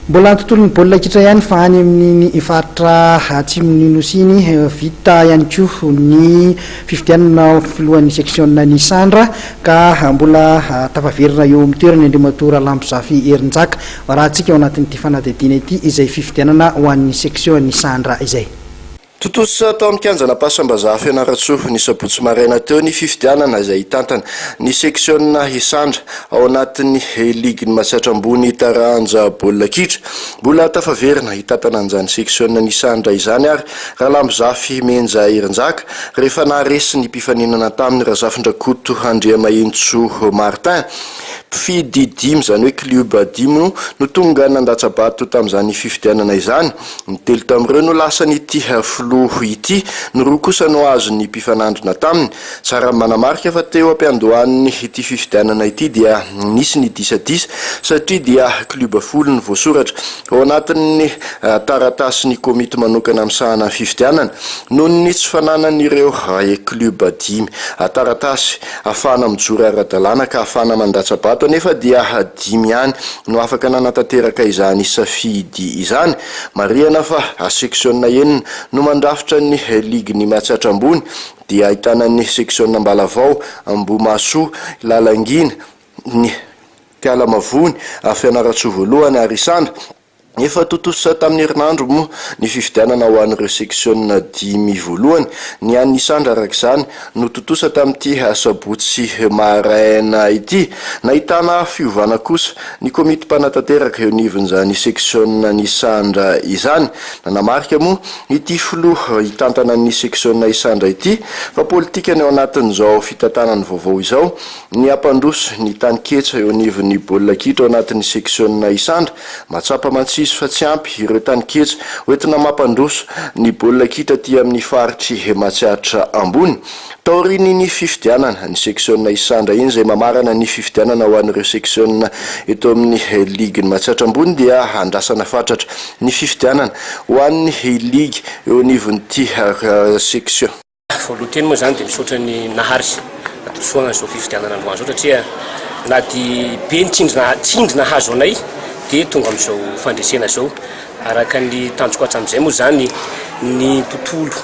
Mbola tontolon'ny baolina kitra ihany fa any amin'iny faritra atsimon'ny Nosy iny, vita ihany koa ny fifidianana filohan'ny seksiona Isandra ka mbola tafaverina eo amin'ny toerany Andriamatoa Ralambozafy Herinjaka. Arahantsika ao anatin'ity fanadihadiana ity izay fifidianana ho an'ny section Isandra izay. Tontosa tao amin'ny kianjan'Ampasambazaha Fianarantsoa ny sabotsy maraina teo ny fifidianana izay hitantana ny seksiona Isandra ao anatin'ny ligin'ny Matsiatra Ambony taranja baolina kitra. Mbola tafaverina hitantana an'izany seksiona Isandra izany ary Ralambozafy Menja Herinjaka rehefa naharesy ny mpifaninana taminy Razafindrakoto Andriamahintsoa Martin. Mpifidy dimy izany hoe klioba dimy no tonga nandatsa-bato tamin'izany fifidianana izany. Ny telo tamin'ireo no lasan'ity filoha ity, ny roa kosa no azon'ny mpifanandrina taminy. Tsara ny manamarika fa teo am-piandohan'ny ity fifidianana ity dia nisy ny disadisa satria dia klioba folo no voasoratra ao anatin'ny taratasin'ny komity manokana misahana ny fifidianana noho ny tsy fananan'ireo klioba dimy taratasy ahafahana mijoro ara-dalàna ka ahafahana mandatsa-bato anefa dia dimy ihany no afaka nanatanteraka izany safidy izany. Marihana fa seksiona enina no mandrafitra ny ligin'ny Matsiatra Ambony, dia ahitana ny seksiona Ambalavao, Ambohimahasoa, Lalangina, ny Kalamavony, Fianarantsoa voalohany ary Isandra. Efa tontosa tamin'ny herinandro moa ny fifidianana ho an'ireo seksiona dimy voalohany. Ny an'ny Isandra araka izany no tontosa tamin'ity asabotsy maraina ity. Nahitana fiovana kosa ny komity mpanatanteraka eo anivon'izany seksiona Isandra izany. Nanamarika moa ity filoha hitantana ny seksiona Isandra ity fa politikany ao anatin'izao fitantanany vaovao izao ny hampandroso ny taninketsa eo anivon'ny baolina kitra ao anatin'ny seksiona Isandra. Mahatsapa mantsy izy fa tsy ampy ireo taninketsa hoentina mampandroso ny baolina kitra aty amin'ny faritr'i Matsiatra Ambony. Taorian'iny fifidianana ny seksiona Isandra iny izay mamarana ny fifidianana ho an'ireo seksiona eto amin'ny ligin'i Matsiatra Ambony dia andrasana fatratra ny fifidianana ho an'ny ligy eo anivon'ity seksio. Voalohan teny moa izany dia misaotra ny Nahary natosohana an'izao fifidianana androany izao satria na dia be ny tsindry tsindry nahazo anay dia tonga amin'izao fandresena izao. Araka ny tanjoko hatramin'izay moa izany ny tontolo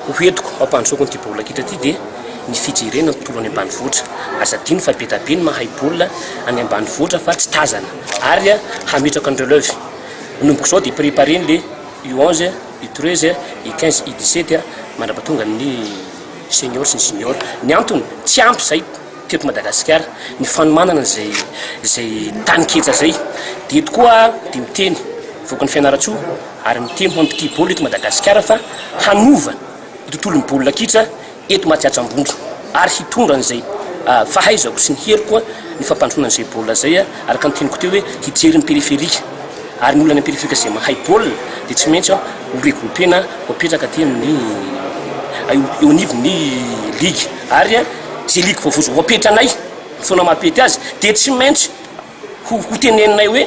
ho entiko hampandrosoako an'ity baolina kitra ity dia ny fijerena ny tontolo any ambanivohitra. Aza adino fa be dia be ny mahay baolina any ambanivohitra fa tsy tazana ary hametraka ny relève. Manomboka izao dia préparer ny U11. U 13, U 15, U 17 mandrapatonga ny senior sy ny junior. Ny antony, tsy ampy izay teto Madagasikara ny fanomanana izay izay taninketsa izay. Dia eto koa dia miteny voakan'ny Fianarantsoa ary miteny ho an'ny mpitia baolina eto Madagasikara fa hanova ny tontolon'ny baolina kitra eto Matsiatra Ambony ary hitondra an'izay fahaizako sy ny heriko ny fampandrosoana an'izay baolina izay araka ny teniko teo hoe hijery ny périphérique ary ny olona any périphérique izay mahay baolina dia tsy maintsy ho regroupena ho apetraka aty amin'ny eo anivon'ny ligue ary izay ligue vaovao izay ho apetranay fotoana maha-pety azy dia tsy maintsy ho teneninay hoe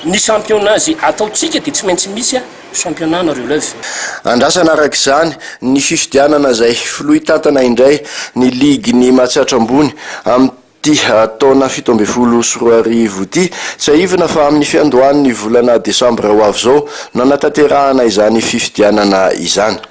ny championnat izay ataontsika dia tsy maintsy misy Championnat na relève. Andrasana araka izany ny fifidianana izay filoha hitantana indray ny ligin'i Matsiatra Ambony amin'ity taona 2017 ity. Tsiahivina fa amin'ny fiandohan'ny volana desambra ho avy izao no hanatanterahana izany fifidianana izany.